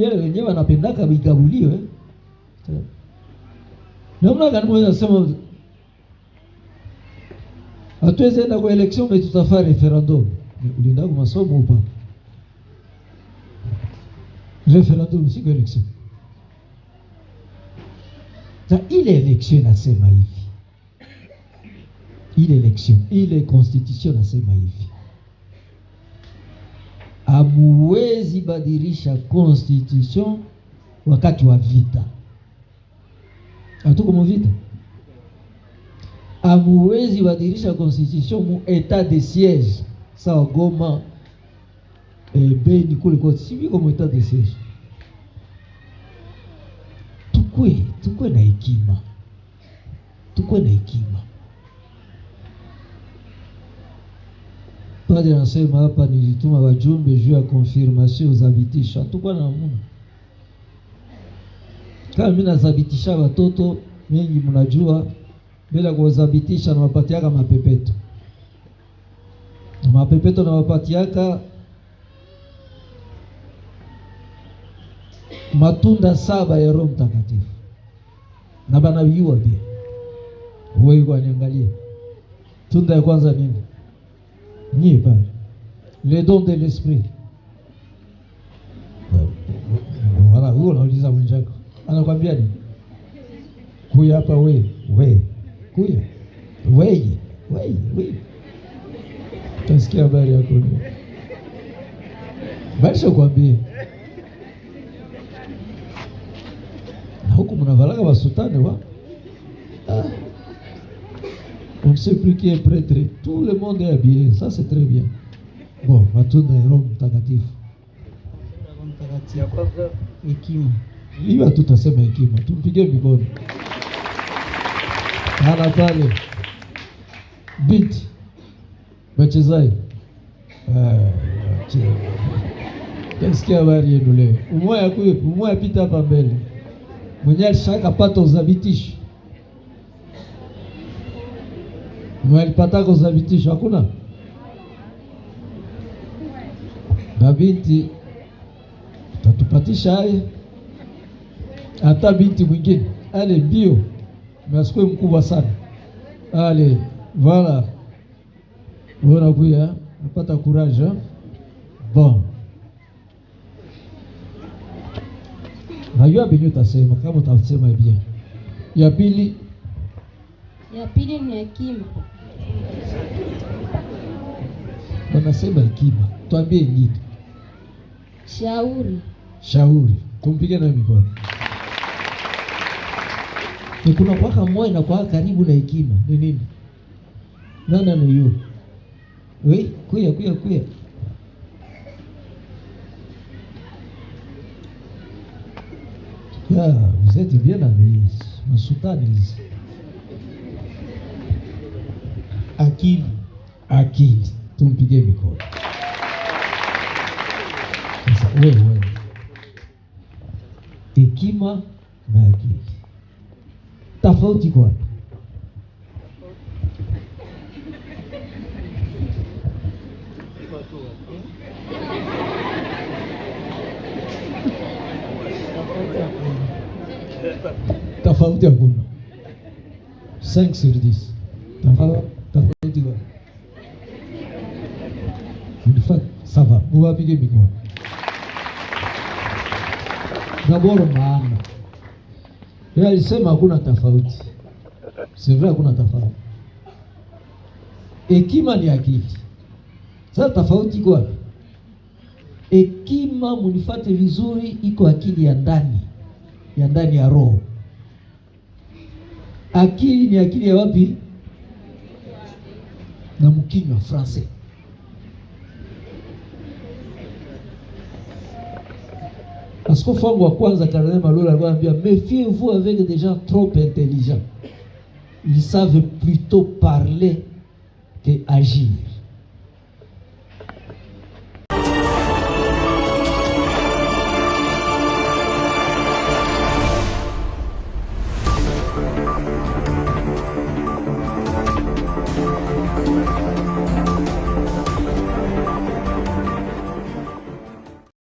Vile wenyewe wanapendaka bikabuliwe. Namna gani mweza sema hatuwezi enda kwa élection mais tutafanya référendum? Ulienda kwa masomo upa? Référendum si kwa élection. Sa ile élection inasema hivi, ile élection, ile constitution nasema hivi, amuwezi badilisha constitution wakati wa vita. Hatuko mu vita. Amuwezi badilisha constitution mu état de siège, sawa Goma, Beni kule kote, si biko mu état de siège. Tukwe na hekima, tukwe na hekima. Padre anasema hapa, nilituma wajumbe juu ya confirmation uzabitisho. Hatukuwa na namuna kama mimi nazabitisha watoto mengi, mnajua bila kuwazabitisha nawapatiaka mapepeto na mapepeto nawapatiaka matunda saba ya Roho Mtakatifu na banabiua bien. Wewe kwa niangalie tunda ya kwanza nini? Nyie pale, les dons de l'esprit. Wala huo unauliza mwenzako anakwambia nini? Kuya hapa we, we, kuya we, we, we. Utasikia habari yako leo. Balisha kuambia. Na huku mnavalaka basutane wa. Ah. On ne sait plus qui est prêtre. Tout le monde est habillé. Ça, c'est très bien. Bon, matunda ya Roho Mtakatifu. Ya kwanza hekima. Iwa tutasema hekima. Tumpige mikono. Hana pale. Binti. Wachezaji. Tasikia habari yenu leo. Umoya kuye, umoya pita hapa mbele. Mwenye alishaka pata uzabitisho. Mwenye alipataka uzabitisho hakuna? Na binti tatupatisha haya. Hata binti mwingine ale mbio, masikwe mkubwa sana. Ale voilà. Wewe kuya napata courage hein? Bon. Najua benye utasema kama utasema bien. Ya pili, Ya pili ni hekima. Wanasema hekima. Tuambie nini? Shauri. Shauri. Tumpige nayo mikono. Ni kuna kwaka moyo na kwa karibu na hekima. Ni nini? Nani ni yu? We, kuya, kuya, kuya. Ah, vous êtes bien habillés. Masultani hizi. Akili. Akili. Tumpige mikono. Sasa wewe, wewe. Hekima na akili. Tofauti iko wapi? Tofauti hakuna. 5 sur 10. Tofauti iko wapi? Ulifanya, ça va. Muwapige mikono. D'abord maana. Yeye alisema hakuna tofauti. C'est vrai hakuna tofauti. Hekima ni akili. Sasa tofauti iko wapi? Hekima, munifate vizuri, iko akili ya ndani, ya ndani ya roho. Akili ni akili ya wapi? Na mkinywa français. Askofu wangu wa kwanza Kardinal Malula alikuwa anambia, méfiez-vous avec des gens trop intelligents. Ils savent plutôt parler que agir.